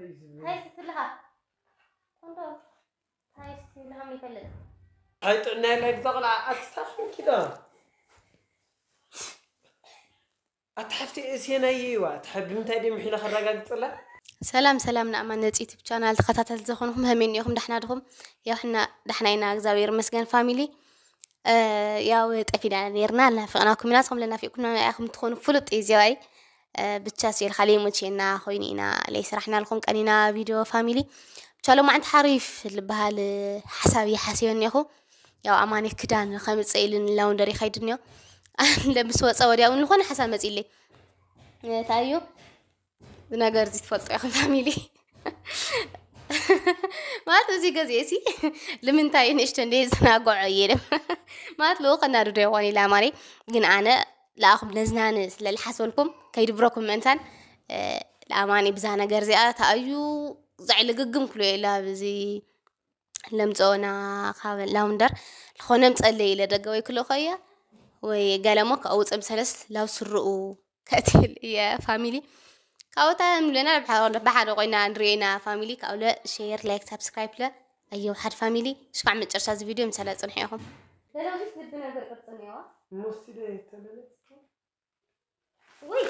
እንታይ ስትልኻ? ኮንዶ እንታይ ስትልኻ ይፈልጥ? ኣይ ጥዕና የላይ ብዛ ቆልዓ ኣትስታኽን ኪዳ። ኣታ ሓፍቲ እሴናይ እዩዋ። ኣታ ሓ-፣ ብምንታይ ድዮም ሒለ ከረጋግጸላ? ሰላም ሰላም ንኣማን ነፂ ዩቱብ ቻናል ተኸታተልቲ ዝኾንኹም ከመይ እኒኦኹም? ዳሕና ድኹም? ያው ሕና ዳሕና ኢና እግዚኣብሔር ይመስገን ፋሚሊ። እ፣ ያው ጠፊና ነይርና፣ ናፊቕናኩም ኢና። ንስኹም ለናፊቕኩም ኢኹም ትኾኑ ፍሉጥ እዩ እዚዋይ። እ፣ ብቻ ስኢልካ ለይሞቼና ኮይኑ ኢና ለይስራሕናልኩም ቀኒና ቪድዮ ፋሚሊ። ብቻ ሎማዕንቲ ሓሪፍ ዝበሃል ሓሳብ ይሓስዮ እኒኹ። ያው ኣማኒ ክዳን ከምፅእ ኢሉ ንላውንደሪ ከይዱ እኒኦ። ለምስ ወፀ ወዲያው ዝኾነ ሓሳብ መፂለይ። እንታይ እዩ? እዚ ነገር እዚ ትፈልጦ ኢኹም ፋሚሊ። ማለት እዚ ገዚኤ ሲ ልምንታይ ንእሽቶ እንደ ዝናጎዖ እየ ኢለ። ማለት ልኡ ከናድዶ ይኾን ኢላ ማሪ። ግን ኣነ ለኣኹም ነዝናነ ስለ ልሓስበልኩም ከይድብረኩም ምእንታን፣ እ፣ ለኣማኒ ብዛ ነገር እዚኣ ተኣዩ ዘዕልግግም ክሎ ኢላ ብዚ ለምፀኦና ካብ ላውንደር ልኾነ ምፀለይ ኢለ ደገ ወይ ክልእኾ እያ ወይ ገለሞ ከኣውፅእ ምሰለስ ላው ስርኡ ከትል እየ ፋሚሊ። ካብኡ እንታይ ንብለና ብሓ-፣ ብሓደ ኮይና ንሪኤና ፋሚሊ። ካብኡ ለ ሼር፣ ላይክ፣ ሳብስክራይብ ለ ኣየው ሓደ ፋሚሊ። እስካዕ መጨረሻ እዚ ቪድዮ ምሳላ ጽንሑ ኢኹም። ደረቢት ልቢ ነገር ቅርጺ እኒኦዋ። ሙስቲ ዶ የተለለ? ውይ!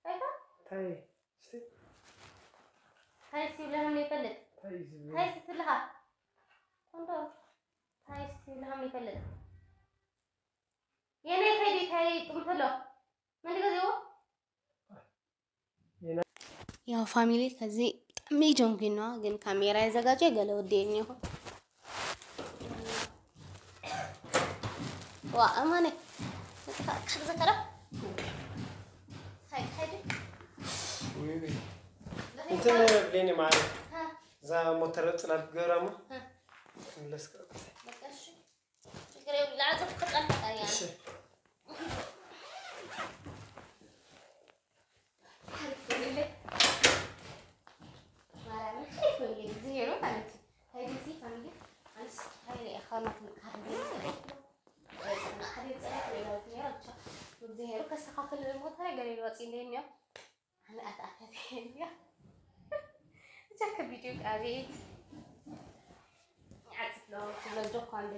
እንታይ? እንታይ? እስቲ። እንታይ እስቲ ብለና ይፈልጥ? እንታይ እዩ ዝብል? እንታይ እስቲ ትልኻ? ኮንዶ። እንታይ እስቲ ብለና ይፈልጥ? የኔ ከይዲ እንታይ ጥምት ኣሎ? መን ገዚዎ? ያው ፋሚሊ ከዚ ብጣዕሚ ጀንጉና ግን ካሜራ የዘጋጀ ገለ ወዲ እኒኹ። ዋ፣ ኣማነ። ካብ ዘከረ? ሃይ፣ ሃይ። ውይ፣ ውይ። እንትን ብሌኒ ማለት። ሃ። እዛ ሞተር ጽላል ገራማ። ሃ። መለስ ቀ-፣ በቃ እሺ። ችግር የለም። ላዕጽፍ ክጠልቅ እያ። እሺ። ሓሪፍ ኮይኑለይ። ማርያምን ሓሪፍ ኮይኑለይ። እግዚኣብሔር ማለት እዩ። ሃይ ዲሲ ፋሚሊ፣ ኣንስ ሃይለ ኢኻ ናትም ዓርቢ። ሓደ ጸሎት ወይ ዳዊት ነይራ ብቻ። እግዚኣብሔር ከስተኻክል ሞተር ገለ ይወጽእ እንደይ እኒኦ። ኣነ ኣትኣትያት እያ። እዛ ከቢድ እዩ፣ ኣቤት። ይዓጽፍ ሎ፣ ትብሎ ጆኳ እንዴ።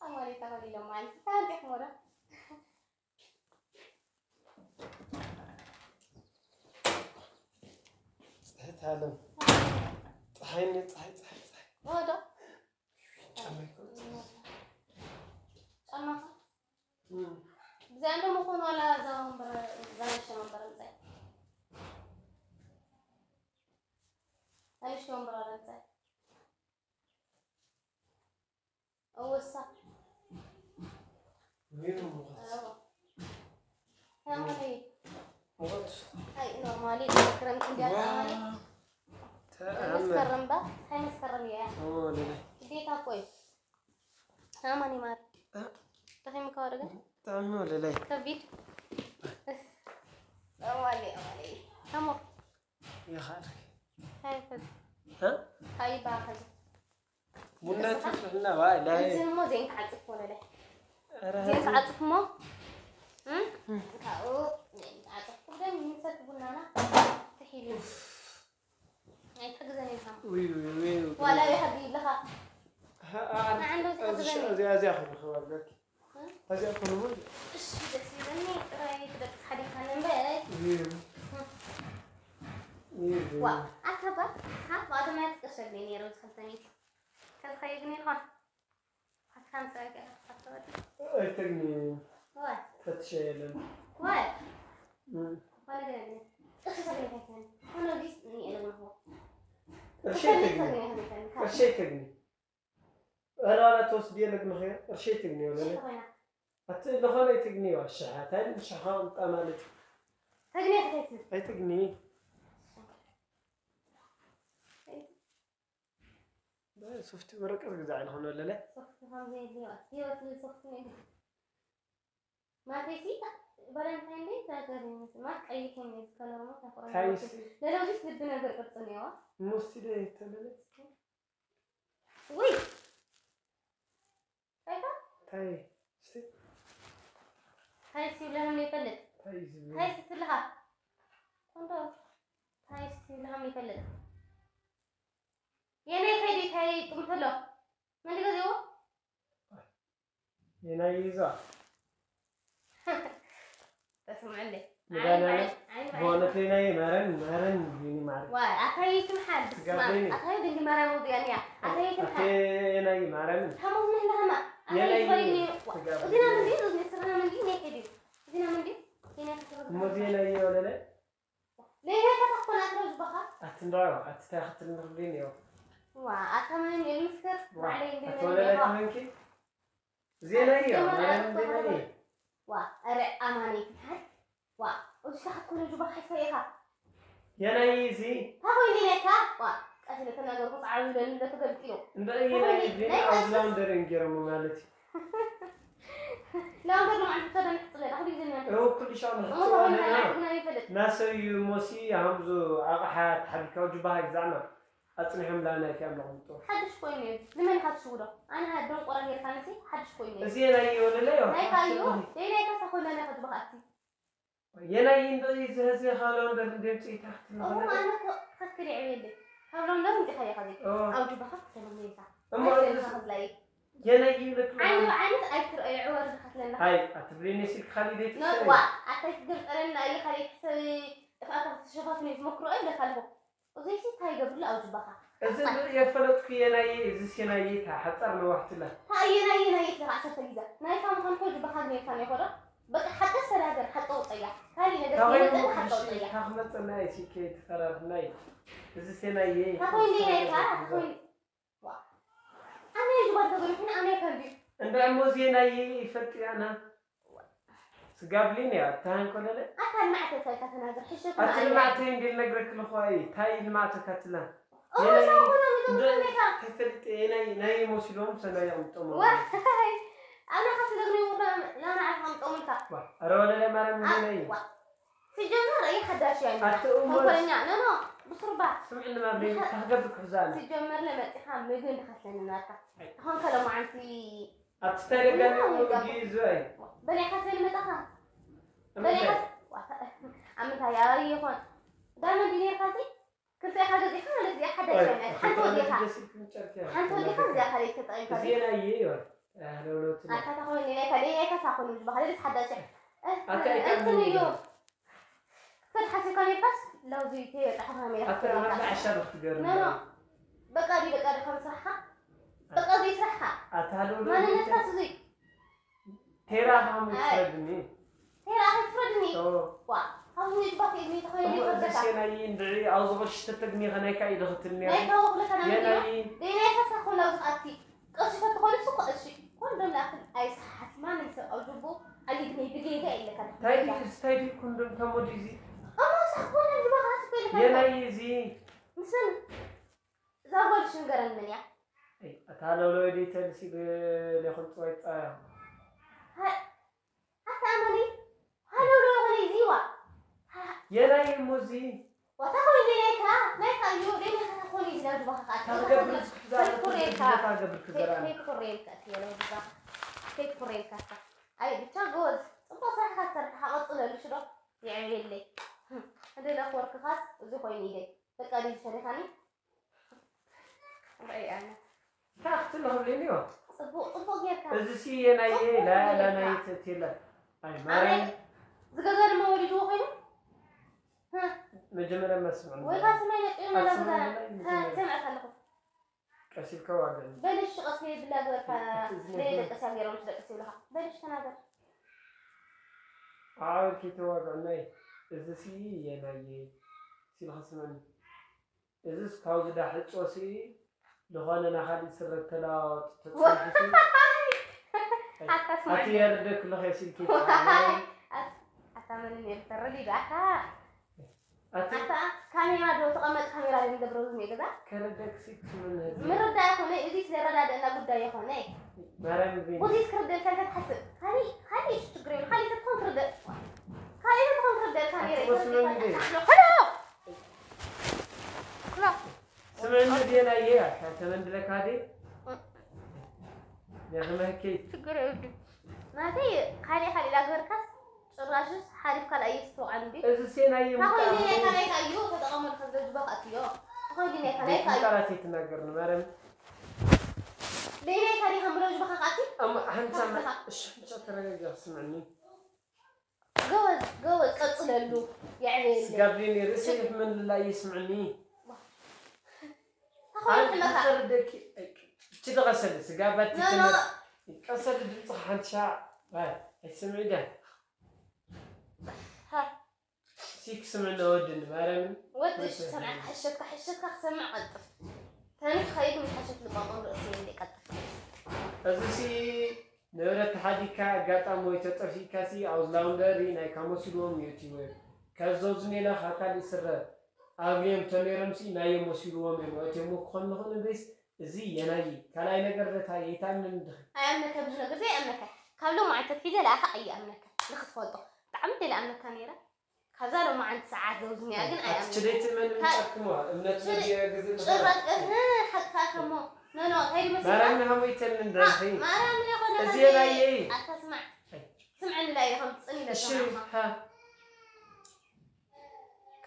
ኣማሪታ ሆሊሎ ማለት ታንቴ ሞራ። ጽህት ኣለም። ጸሓይ ነ-፣ ጸሓይ፣ ጸሓይ፣ ጸሓይ። ወዶ። ጫማ ይኮን? ጫማ። እም። ብዚኣ እንዶ መኾኑ ዋላ እዛ ወንበር፣ እዛ ንእሽቶ ወንበር ምጻይ። እዛ ንእሽቶ ወንበር ዋላ ምጻይ። እወሳ። ኔሩ ሙቐት። እዎ። ተማሪ። ሙቐት። ኣይ፣ ኖርማሊ፣ ክረምቲ እንዲያ ዋ፣ ተማሪ። ተኣምር። መስከረም ባ? ኣይ፣ መስከረም እያ። ኦ፣ ለለ። ግዴታ እኮ እዩ። ኣማን ይማር። እ? ደኺምካ ወረ ግን? ብጣዕሚ ወለላይ። ከቢድ። ኣዋሊ፣ ኣዋሊ። ኣሞ። ይኻል። ሃይ፣ ከዚ። እ? ሃይ፣ ባ፣ ከዚ። ቡና ተፍልሕልና፣ ዋይ፣ ላይ። እዚ እሞ ዜን ክዓጽፍ ወለለ። ኧረ፣ ዜን ሃዚ። ክዓጽፍ እሞ። እም? እም። ካብኡ ዜን ክዓጽፍ። ኩለን ምሰት ቡናና ትሒሉ። ኣይትሕግዘን ኢኻ። ውይ፣ ውይ፣ ውይ፣ ውይ። ዋላ ይሕግ ይብልኻ። ሀ-፣ አ-፣ ንዓንዶ እዚ ሸ-፣ ትሕግዘኒ። እዚኣ፣ እዚኣ ክረኽባ ኣለኪ። እ? እዚኣ እኮ ነው። እሺ፣ ደስ ይብለኒ። ጥራይ ትደቅስ ሓዲግካኒ እምበር። ውይ። እ። ውይ፣ ውይ። ዋ፣ ኣታ ባ፣ ሃ፣ ብቐደም ኣይ ትቅርሸለይ ነይሩ፣ እዚ ክልተ ሚእቲ። ከዚ ኸይግኒ ይኾን? ኣታ ምሳይ ገለ ትሓተወኒ። ኣይተግኒ። ዋይ። ፈትሸ የለን። ዋይ። እ። ዋላ ገለ ገለ። እሱ ሰገለ ፈተኒ። ሆኖ ዲስ እኒ የለን ነው። ቅርሸ ኣይተግኒ። ሰገለ ፈተኒ። ቅርሸ ኣይተግኒ። ኧረ፣ ኧረ፣ ትወስድዮ ለግመኸዮ? ቅርሸይ ትግንዮ ለለ? ሽኮሪና። ኣቲ ለኾነ ኣይትግንዮ፣ ሽሓ፣ ታይ ሽሓ ኣምጣ ማለት እዩ? ተግንዮ፣ ተግንዮ። ኣይትግኒ። ሶፍቲ ወረቀት ግዛዕ ለኾነ ለለ? ሶፍቲ ከም ዘይድልዮ፣ ህይወት ሶፍቲ ነው። ማቴሲ ቫለንታይን ዴይ ዛገር ይመስል ማለት ቀይሕ የሚል ከለር ነው። ታቆራ ታይስ። ለለውዲስ ልብ ነገር ቅርጽ ነው። ሙስቲ ደ ተለለ? ውይ! እንታይ? እስቲ እንታይ ሲብለህም ይፈልጥ? እንታይ እዩ ዝብል? እንታይ ስትልኻ? ኮንዶ እንታይ ሲብለህም ይፈልጥ? የኔ ከይዲ እንታይ ጥምት ኣሎ? መን ገዚዎ? የናይ ይዛ ተስምዐለይ። መድኃኒዓለም በእውነት የናይ ማረን ማረን ይኒ ማረ ዋይ ኣታይትም ሓል ብስማ ትጋብዘኒ። ኣታይ ድንግል ማርያም ወዲያንያ ኣታይትም ኣቴ ሓል የናይ ማረን ታሞት ምህላህማ የናይ ኣታይ ትጋብዘኒ። እዚና ምንዲ እዚና ስራና ምንዲ ናይ ከዲ እዚና ምንዲ የናይ እሞ እዚ የናይ የወለለ ለይታ ተኮና ትረዝበኻ ኣትንዳዋ ኣትታይ ክትል ንኽብደን እዮ ዋ ኣታ ምንም የምስክር ማዕለይ ኣተወለለ እንደመንዴኻ ትመንኪ ዜና እዮ ማረን እንደመን ዋ ኣረ ኣማነይ ትሓል ዋ እዚ ሰዓት ኮነ ጁባ ሓይሳ ኢኻ የናይ እዚ ታኾይ ኔካ ዋ ቀስ ኢለ ተናገርኩ ዓብዩ ለኒ ለተገልጢዮ እንደ የናይ እዚ ኣብ ላውንደሪ እንጌረሙ ማለት እዩ ላውንደር ነው አንተ ተደን ጽለ አሁን ጊዜ ነው እው ኩሉ ሻው እሞ ንሕጽዋ ታኾይ ነና ና ይፈልጥ ናሰብ እዩ ሞሲ ሃምዞ ኣቕሓ ተሓቢካ ጅባሃ ይግዛዕና ኣጽኒሖም ላና እቲ ኣምላኽ ምጦ ሓድሽ ኮይኑ እዩ ንመን ኢኻ ትሽውዶ ኣነ ደንቆራ ጌርካ ንሲ ሓድሽ ኮይኑ እዩ እዚ የናይ ይወለለ ዮ ናይ ካዮ ደይ ናይ ካሳ ኮይና ናይ ከጅባኻ ኣቲ የናይ እንደ ዝህዚ ኻሎ እንደር እንደምጽ ይታክት እሞ ኣነ እኮ ትክክል ይዕብየለይ ካብ ሎንደን እንዲኻ ኢኻ ዘይ ኣብ ጅባኻ ተለምኔታ እሞ ኣይፈልኻ ክብላይ የናይ ይልክ ዓይኒ ብዓይነት ኣይትርአዮ ዕወር ዝኸትለና ሃይ ኣትብሬኔ ሲልክ ኻሊደት ነዋ ኣታይ ትገልጠለና እዩ ካልእ ሕሰብ እፋታ ክትሸፋፍን እዩ ትመክሮ እዩ ለካ ኣለኹ እዚሲ እንታይ ይገብርሉ ኣብ ጅባኻ እዚ የፈለጥኩ የናይ እዚ ሴናይ ሓጻር ነዋሕትላ ታየናየናይ ኢኻ ዓሰርተ ግዜ ናይካ ምዃን ኮ ጅባኻ ግኔርካ ኔኮዶ በቃ ሓቂ ሰዳገር ሓቂ ውፀያ ካሊእ ነገር ካበይ ከይመፀና ሓቂ ምሽ ውፀያ ካክመፀና ይሲከ ትፈራርናይ እዚ ሴናይ ታኾይኒ ናይካ ታኾይኒ ኣነ ጅባር ተገሪኩኒ ኣነ ከንዲ እንዳ እሞ ዜናይ ይፈልጥ ያና ስጋብሊን ያ ታን ኮለለ ኣታ ልማዕተ ታይካ ተናገር ሕሸት ኣቲ ልማዕተ እንዲል ነግረክ ልኳይ ታይ ልማዕተ ካትላ ኦሳኮና ምጥምታ ተፈልጥ ናይ ናይ ሞሲሎም ሰናይ ኣምጦሞ ዋይ ኣነ ካስ ነግሪ ውራ ላና ዓፋም ጠሙልካ ኣረ ወለለ ማረም ዜናይ ሲጀመር እየ ሓዳሽ እያ ኣቲ እሞ ተንኮለኛ ኖኖ ብሱርባ ስምዕኒ ማብሬ ታክገብር ክሕዛና ሲጀመር ለመፂኻ ምግቢ እንድኸስለኒ ናትካ ተኾንከ ሎማዓንቲ ኣብቲ ተደጋሚ ዝይ በሊዕካ ስለ መጣኻ በሊዕካ ኣብ ምንታይ ኣበይ ይኾን ዳመ ዲኔርካ ሲ ክልተ ኢኻ ገዚእካ ማለት እዚኣ ሓዳሽ እያ ሓንቲ ወዲኻ ሓንቲ ወዲኻ እዚኣ ካልእ ተጠቒምካ ዜና ይየ ይዋል ለውለውትና ኣታ ተኾኒ ናይ ካልእ ናይ ካሳ ኾኑ ዝበሃል ደስ ሓዳሽ እያ ኣታ ኢካ እንትን እዩ ክትሓስብካ ኔርካስ ለውዚ ተየጣሕኻ ሜዳ ኣታ ክትበልካ ዓሻ ክትገርም ኖ ኖ በቃ ዲ በቃ ዲ ከም ስራሕካ በቃ ዲ ስራሕካ ኣታ ማንነትካ ስዙይ ቴራ ከም ትረድኒ ቴራ ከይትፍረድኒ ዋ ካብዚ ንጅባክ ኢድኒ ተኸይሉ እሞ እዚ ይፈርደካ ሴናይ እንድዒ ኣብዚ ቅርሺ ተተግኒ ከናይካ ኢዶ ክትል ነርካ ናይ ካወ ክልተ ናምዮ የናይ ደይናይ ፈሳ ኮላ ዝኣቲ ቅርሺ ፈትኾንስ እኮ እሺ ኮንዶም ላክል ኣይስሓት ማንም ሰብ ኣብ ጅቡ ኣሊድኒ ብጌጋ የለካ ታይ ድዩ እዚ ታይ ድዩ ኮንዶም ተሞዲ እዚ እሞ ሳኮነ ጅባክ ኣትበልካ የናይ እዚ ምስን እዛ ጓል ሽንገረን ምን እያ ኣታ ለውለወ ደይ ተልሲ ብሌኹም ፅዋይ ፃያ ኣታ ኣመኒ ሃለው ዶ ኾነ ይዚዋ የናይ እሞ እዚ ዋታ ኾነ ናይካ ናይካ እዩ ደይ ናይካ ኾነ ይዝላ ጅባኻ ታገብር ዝክፍዛለኩሬካ ከይትኩሬልካ ገብር ክዘራኒ ከይትኩሬልካ እትየለው ጅባ ከይትኩሬልካ ኣይ ብቻ ጎበዝ ፅቡቅ ስራሕካ ትሰርሕ ሓቐፅለሉ ሽዶ ይዕብየለይ እንደለ ክወርክኻስ እዚ ኮይኑ ኢለይ በቃ ድዩ ዝፈሪኻኒ ርአይ ኣነ ታክቲ ንኽብልኒ ዮ ፅቡቅ ፅቡቅ ጌርካ እዚ ሲ የናየ ላላ ናይ ተቴላ ኣይ ማረይ ዝገዛ ድማ ወሊድዎ ኮይኑ መጀመርያ መስምዕ ወይ ካብ ሰማይ ነጥዮ መላ ገዛና ሰምዐ ከለኹ ቀሲልካ ዋገኒ በልሽ ቀስ ብላ ገበርካ ለይደቀሳ ገይሮም ትደቅስ ይብልኻ በልሽ ተናገር ዓብር ከይተዋግዕናይ እዚ ሲ የናየ ሲልካ ስመኒ እዚስ ካብዚ ዳሕጾ ሲ ዝኾነ ናኻሊእ ስረ ተለዋወጥ ተጸንሑሲ ኣቲ የርደክ ለኸ ሲልኪ ኣታ መን ነር ተረዲዳካ ኣቲ ኣታ ካሜራ ዶ ተቐመጥ ካሜራ ዶ ንገብረሉ ኔ ገዛ ከረደክ ሲልኪ ስምን ምርዳእ ይኾነ እዚ ስለረዳድእና ጉዳይ ይኾነ ማርያም ቢኒ ወዲስ ክርደልካ እንተ ትሓስብ ካሊእ ካሊእ እሺ ችግር የብሉ ካሊእ ተትኾን ክርደእ ካሊእ ተትኾን ክርደልካ ነይረ ኣቲ ወስኖ እንዴ ሄሎ ሄሎ ስምዕኒ ዜና እየ ተመንድለካ ዴ ከመይ ከይ ችግር የብሉን። ናተይ ካሊእ ካሊእ ላግበርካስ ጭራሽስ ሓሊፍካ ላእየ ስተውዓል እንዲ እዚ ሴናይ ታኾይ ይምጣ ሌላ ካሊእ ካዩ ተጠቐመሉ ከም ዘጅባኽ ኣትዮ ታኾይ ሌላ ካሊእ ካዩ ቃላት ይትናገር ንማርያም ሌላ ካሊእ ከም ብሎ ጅባኻ ካቲ ኣማ ሓንሳ እሺ ሓንሳ ተረጋጋ ስምዕኒ ጎበዝ ጎበዝ ቀፅለሉ የዕበየለይ ስጋብሊኒ ርእሲ ይሕመን ልላ ይስምዕኒ ታኾይ ሕመኻ ተረደኪ ትደቐሰል ስጋባት ኖ ኖ ቀሰል ድምፅኻ ሓንቲ ሻዕ ኣይስምዕ ዳ ሃ ሲክ ስምዕኒ ወድን ማርያምን ወድሽ ሰምዓካ ሕሸካ ሕሸካ ክሰምዕ ቀልጥፍ ተኒክ ኸይድ ምሓሸት ልባቆም ርእሲ የለ ቀልጥፍ እዚ ሲ ንብረት ተሓዲግካ ኣጋጣሚ ወይ ተጠፊእካ ሲ ኣብዚ ላውንደሪ ናይ ካሞሲልዎም እዩ እቲ ወይ ከዘውዝኔላ ካብ ካልእ ስረ ኣብዮም ተነይሮም ሲ ናዮም ወሲድዎም እዮም ኣእትዮሞ ክኾን ንኽእል እንበይስ እዚ የናይ ካልኣይ ነገር ደታ የይታምን እንድኺ ኣይኣምነካ ብዙ ነገር ዘይኣምነካ ካብ ሎም ዓንተ ትሒዘ ለኣኻ ኣይኣምነካ ንክትፈልጦ ብጣዕሚ ደለ ኣምነካ ነይረ ካብዛ ሎም ዓንቲ ሰዓት ዘውዝኒያ ግን ኣይኣምነካ ኣትችደይቲ መን ምጠቅሞ እምነት መዲረ ግዜ ጭራሽ እህ ሓቅካ ከሞ ኖ ኖ እንታይ ይመስል ማርያም ንሃሞይተን እንዳኺ ማርያም ይኾነ እዚ ናየይ ኣታ ስማዕ ስምዕኒ ላይ ከም ትጽኒ እሺ ለሰማዕካ ሃ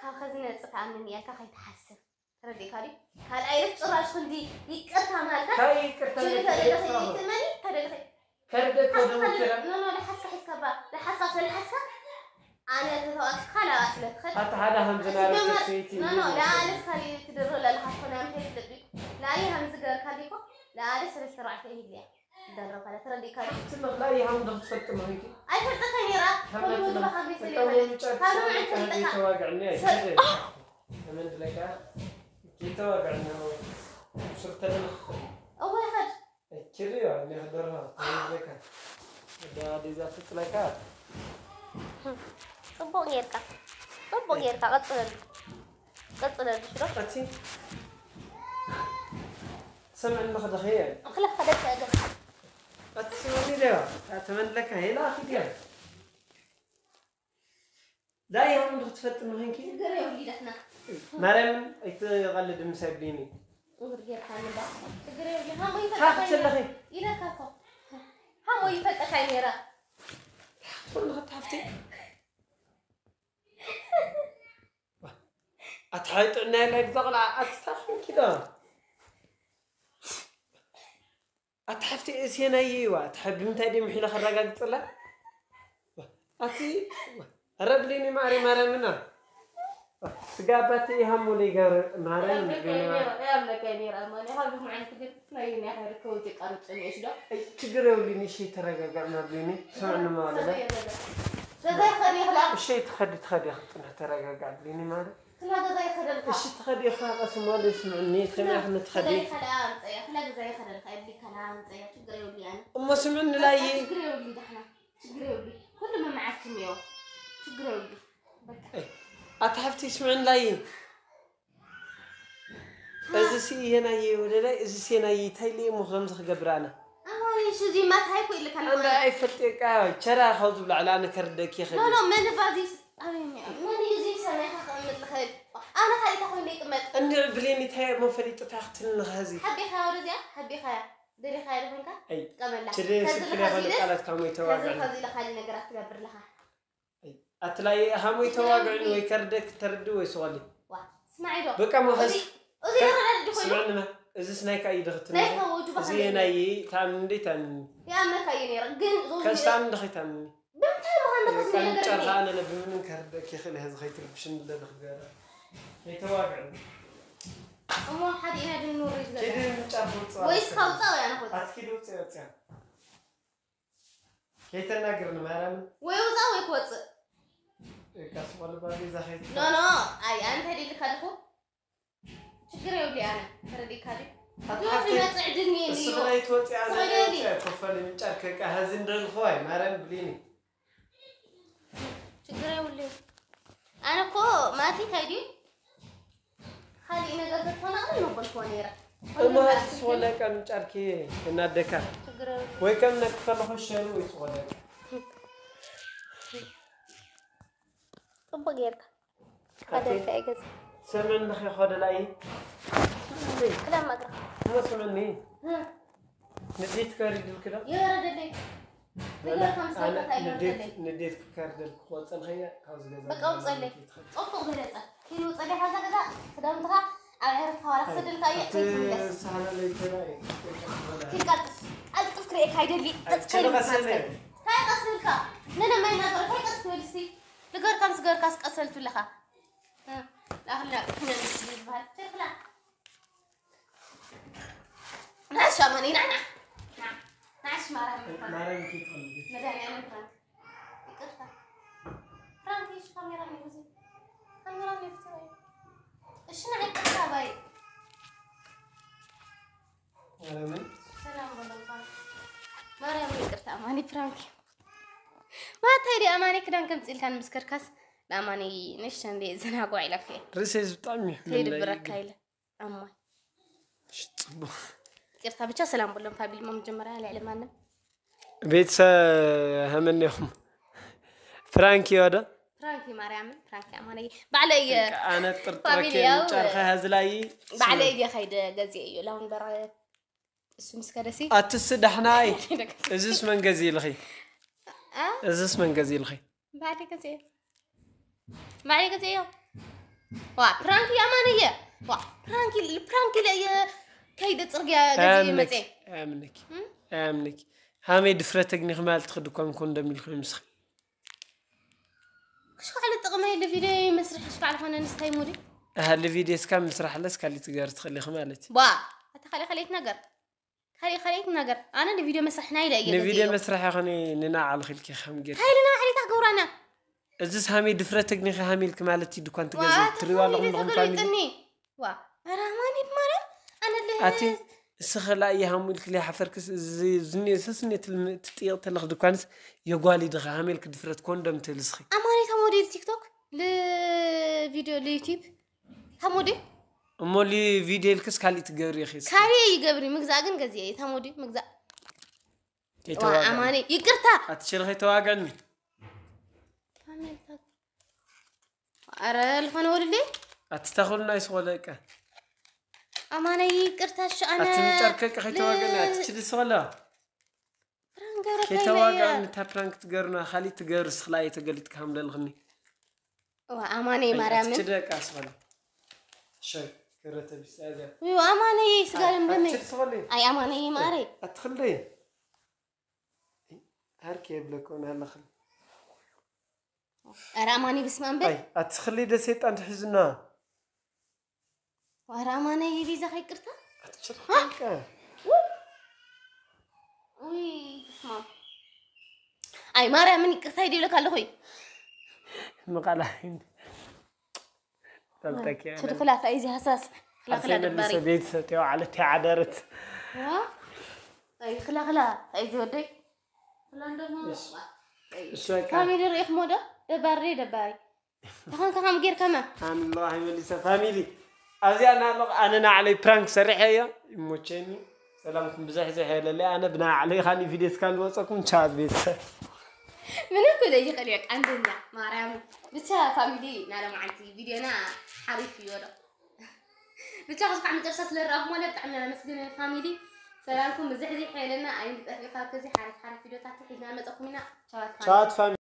ካብ ከዚ ነጽ ተኣምን እያልካ ከይትሓስብ ተረዲእካ ድዩ ካልኣይ ለት ጭራሽ ክንዲ ይቅርታ ማልካ ታይ ይቅርታ ሽሪ ለኪ ተደለኸ ይቅርታ ይትመኒ ተደለኸ ከርደት ወደ ሙኪራ ኖ ኖ ለሓስካ ሒዝካ ባ ለሓስካ ስለሓስካ ኣነ ተተዋስካ ላባ ስለ ትኸድ ኣታ ሓደ ከም ዝናረብ ሰይቲ ኖ ኖ ለኣለስ ካሊ ትደሮ ለለካ ኮና ምሄድ ለቢ ላሊ ከም ዝገርካ ዲኮ ለኣለስ ሰለስተ ኣርባዕተ ይህልያ ትደሮ ካለ ተረዲእካ ድዩ ትምኽላይ ሃም ዶ ክትፈልጥ ምኽንኪ ኣይፈልጠካ ነይራ ሃምና ኩሉ ትምኽ ምግባ ካብ ቤት እቶም ሰለካ ምጫት ካብ ሰው ምዓት ቃ ሰለካ ዘይተዋግዕኒ ሰብ- ኣይችል ተመንድለካ ዘይተዋግዕኒ ስርተልኽ እወ ይኸድ እችል ያ ነኽደርሃ ተመንድለካ ዳ ዲዛ ትጥለካ ጽቡቕ ጌርካ ጽቡቕ ጌርካ ቀጽለሉ ቀጽለሉ ሽዶ ኣቲ ሰምዕኒ ኸደኸየ ኣኽለካ ደቂ ኣገር ኣቲ ስምዕኒ ደያ ተመንድለካ ሄላ ኣኺድያ ዳይ ሃም ዶ ክትፈልጥ ምኽንኪ ሽግር የብሉ ይደሕና ማርያምን ኣይትቐልድ ምሳይ ብሊኒ እግር ጌርካ ንዳ ሽግር የብሉ ሃሞ ካብ ዘለኺ ኢለካ እኮ ሃሞ ይፈልጠካ ነይራ ኩሉ ክትሓፍቲ ኣትሓይ ጥዕና የለ ግዛ ቆልዓ ኣትስታኽንኪ ዶ ኣቲ ሓፍቲ እሴናይ እዋ ኣቲ ሓ- ብምንታይ ድም ሒለ ከረጋግፅላ ኣቲ ረብሊኒ ማሪ ማርያምና ስጋባት ይሃሙ ሊገር ማርያም ችግር የብሉኒ እሺ ተረጋጋዕ ማብሊኒ ስምዕኒ ማለለ እሺ ትኸዲ ትኸዲ ክትፅንሕ ተረጋጋዕ ብሊኒ ማለት እሺ ትኸዲ ኢኻ ቀስ ማለት ስምዕኒ ከመይ ክትኸዲ እሞ ስምዕኒ ላይ ችግር የብሉ ይዳሕና ችግር የብሉ ኩሉ መምዓት ክምዮ ችግር የብሉ ኣቲ ሓፍቲ ስምዕኒ ላይ እዚ ሲ የናየ ወደላይ እዚ ሲ የናየ እንታይ ሊ እሞ ከምዚ ክገብር ኣነ ኣዋይ ሽዚ ማታይ ኮ ኢልካ ኣነ ኣይፈልጥካ ቸራ ካብ ዝብሎ ዕላ ኣነ ከርደኪ ይኽእል ኖ ኖ መን ባዚስ ኣበይ እኒኦ መን እዩ እዚ ሰማይካ ክቕምጥ ዝኽእል ኣነ ካልእታ ኮይኑ ይቅመጥ እንድዒ ብሌን እንታይ እሞ ፈሊጥታ ክትልኒ ኸዚ ሓቢኻ ወደዚኣ ሓቢኻያ ደሊኻያ ድኾንካ ጥቀመላ ችደ ስልክለ ካልእ ቃላት ካብ ሞይተዋግዕኒ ከዚ ኢለ ካልእ ነገራት ትገብር ኣለኻ ኣትላይ ሃሞይ ተዋግዕኒ ወይ ከርደክ ተርዲ ወይ ስቆሊ ስማዒ ዶ በቃ ሞ እዚ ኸዚ እዚ ይረዳድ ድኾይኑ ስምዕንማ እዚስ ናይ ካእ ይደኽትን ናይ ከወጁ እዚ ባሕሪ ናይ ታምን እንደ ታምን ይኣምነካ እዩ ነይረ ግን ዞም ከስታን እንደ ኸይታምን ብምንታይ ምዃን በቃ ንኽስኒ ነገር ምጫር እዩ ኸኣ ነነ ብምንም ከርደክ ይኽእል ህዚ ኸይትርብሽን እንደ ንኽገረ ከይተዋግዕኒ እሞ ሓደ ኢና ድንኖር እዩ ዝገዛ ኪዲ ምጫር ትውፅእ ወይስ ካውፃ ወይ ኣነ ክወፅእ ኣትኪዲ ውፅእ ወፅያ ከይተናግርኒ ማርያምን ወይ ውፃ ወይ ክወፅእ እካ ስቆልባ ገዛ ከይት ኖ ኖ ኣይ ኣንተ ዲልካ ኣለኹ ችግር የብሉ ኣነ ተረዲእካ ድዩ ኣቲ ዶ ሓፍቲ ክመፅዕ ድንየ እሱ እዩ ብላይ ትወፅያ ስቆልየሊ ዘ ኮፈሊ ምጫር ከቃ ሀዚ እንደልኽዋይ ማርያም ብሊኒ ችግር የብሉ ኣነ እኮ ማቲ እንታይ ድዩ ካሊእ ነገር ተተናቕል ነበልክዎ ነይረ እማ ስቆለቀ ምጫርኪ እናደካ ችግር የብሉ ወይ ከም ነክፈለኹ ሸሩ ወይ ስቆለቀ ፅቡቅ ጌርካ ሓደ እንታይ ገዛ ስምዕኒ ኸ ኸደላይ ክዳን ማግራ እሞ ስምዕኒ ንዴት ከሪድልክ ዶ? የወረደለይ። ወላ ንገር ከም ኣነ ሰውነት ንዴት ኣይወርደለይ። ንዴት ክከርደልክ ክወፀልኸያ ካብዚ ገዛ በቃ ውፀለይ። ጽቡቅ ገለጸ። ኪን ውፀለይ ካብዛ ገዛ ክዳውንትኻ ኣብ ዕረፍትኻ ዋላ ክሰደልካ እየ ከይትምለስ። ሳህና ለይተራይ ኪን ቀልጥፍ ቀልጥፍ ክርእየካ ኣይደሊ። ቀልጥፍ ከይትምለስ። እንታይ ቀስ ኢልካ? ነነ ማይ እናገርካ እንታይ ቀስ ትብል እስቲ? ንገርካ ምስ ገርካስ ቀስ በል ትብለኻ። እ፣ ላኽላ ክነን ዝበሃል። ትርፍላ። ናሽ ኣማኒ፣ ና፣ ና። ና፣ ናሽ ማርያም ይባል። ማርያም ኪትኸልጅ መድኃኒዓለም ፍራንክ። ይቅርታ። ፍራንክ፣ እሺ፣ ካሜራ ነው ብዙ። ካሜራ ነው ይፍትረው። እሺ፣ ና፣ ይቅርታ ባይ። ማርያምን ሰላም በለው ፍራንክ። ማርያም ይቅርታ፣ ኣማኒ ፍራንክ። ማታይ ዲ ኣማኒ ክዳን ከምጽልካን ምስከርካስ ንኣማኒ ነሽ እንዴ ዘናጓ ኢላክ። ርእሰይ ብጣዕሚ እዩ ከይድብረካ ኢለ። ኣማይ ጽቡቅ ይቅርታ ብቻ ሰላም በሎም ፋሚሊ ማ መጀመርያ ልዕሊ ማንም ቤተሰብ ሀመኔኹም ፍራንክ ይወደ ፍራንኪ ማርያምን ፍራንኪ ኣማነይ ባዕለ እየ ኣነ ጥርጥረኪ ፋሚሊ ያው ጨርኸ ሀዝላይ ባዕለ እየ ከይደ ገዜ እዩ ላውን በረ እሱ ምስ ከደሲ ኣትስ ዳሕናይ እዝስ መን ገዚ ኢልኺ አ? እዝስ መን ገዚ ኢልኺ ባዕለ ገዜ እዩ ባዕለ ገዜ እዩ ዋ ፕራንኪ ኣማነየ ዋ ፕራንኪ ፕራንኪ ለየ ከይደ ጽርግያ ገዜ መጼ ኣያምንኪ ኣያምንኪ ሃመይ ድፍረት ተግኒኺ ማለት ትኽዲ ኮንኩ እንደሚልኩም ምስኺ ክሽ ባዕለ ጥቕመ የለ ቪድዮ መስርሕ ክሽ ባዕለ ኾነ ንስታይ ሙዲ ኣሃሊ ቪድዮ እስካ ምስራሕ ለስ ካሊእ ትገር ትኽእሊ ኢኺ ማለት እዩ ዋ ኣታ ካልእ ካልእት ነገር ካልእ ካልእት ነገር ኣነ ንቪድዮ መስርሕ ናይ ኢለ እየ ንቪድዮ ገዚኦ። መስራሕ ይኾነ ንናዓል ኺልኪ ከም ጌር ካይልና ዓሊታ ክገብራና እዚስ ሃመይ ድፍረት ተግኒኺ ሃሚልኪ ማለት እዩ ድኳን ትገዝእ ዋት ትሪዋ ኣለኹም ፋሚሊ ድኹም ፋሚሊ ተገሊጥኒ ዋ ኣረ ሃማኒት ማለት ኣነ ለ ኣቲ እስኸ ላእየ ሃሙ ኢልኪ ለይሓፈርክስ ዝኒኤሰስ ትጥየቕ ተለኽ ድኳንስ የጓሊ ድኻ ሃሜልኪ ድፍረት ኮንዶም ትብል እስኺ ኣማኒታ ሞዴል ቲክቶክ ልቪድዮ ልዩቲብ ሃሞዴል እሞ ሊ ቪድዮ ኢልክስ ካሊእ ትገብሪ ኢኺ እስኺ ካበየ ይገብሪ ምግዛእ ግን ገዚአ እየ ታሞዲ ምግዛእ ዋ ከይተዋጋኒ ኣማኒ ይቅርታ ኣትችል ከይተዋጋኒ ኣረ ልኾነ ወልደይ ኣትተኽሉ ናይ ስቆለቀ ኣማነ ይቅርታ ሽኣነ ኣትምጨርከቂ ከይተዋጋኒ ኣትችል ስቆለ ፍራንገረ ከይተዋጋኒ እታ ፕራንክ ትገርና ካሊእ ትገር ስኽላ እየ ተገሊጥካ ሃምለልኽኒ ኣማነ ማርያምን ኣትችደቃ ስቆለ ሸይ ከረተቢስ ኣዚያ ኣማነ ስጋለም ደመይ ኣትችል ስቆለ ኣይ ኣማነ ማረይ ኣትኽልደይ ሃርክ የብለኮ ናለኽል ኧረ ኣማኒ ብስመ ኣንበል ኣይ ኣትኽሊ ደሴጣን ትሕዝና ኧረ ኣማነ ይቢዛ ከይቅርታ ኣትችልካ ውይ ብስመ ኣብ ኣይ ማርያምን ይቅርታ ይደብለካ ኣለኹ ምቃላ ፈልጠኪ ትድክላ ታይ እዚ ሃሳስ ክላክላ ኣሰይ ደባሪ መሊሰ ቤት ሰትዮ ዓለት ይዓደረት ዋ ኣይ ክላክላ ታይ እዚ ወደይ ክላን ደግሞ እሺ በቃ ካሜዲ ርኢኽሞ ዶ ደባሪ ደባሪ ተኾንካ ከም ጌርካማ ኣንሎ ኣይመሊሰ ፋሚሊ ኣብዚኣ ናሎ ኣነ ናዕለይ ፕራንክ ሰሪሐዮ ይሞቸኒ ሰላምኩም ብዝሕ ዝሕ የለለይ ኣነ ብናዕለይ ካሊእ ቪድዮ እስካል ዝወፀኩም ቻት ቤተሰብ ምንም ክለ ይኽእል እየ ቃንደኛ ማርያም ብቻ ፋሚሊ ናለማዓንቲ ቪድዮና ሓሪፍ እዩ ዶ ብቻ ክስካዕ መጨረሻ ስለረኣኹም ወለ ብጣዕሚ ኢና ነመስግን ፋሚሊ ሰላምኩም ብዝሕ ዝሕ የለና ኣይንጠፊ ካብ ከዚ ሓሪፍ ሓሪፍ ቪድዮታት ሒዝና መፀኩም ኢና ቻዋት ፋሚሊ ቻት ፋሚሊ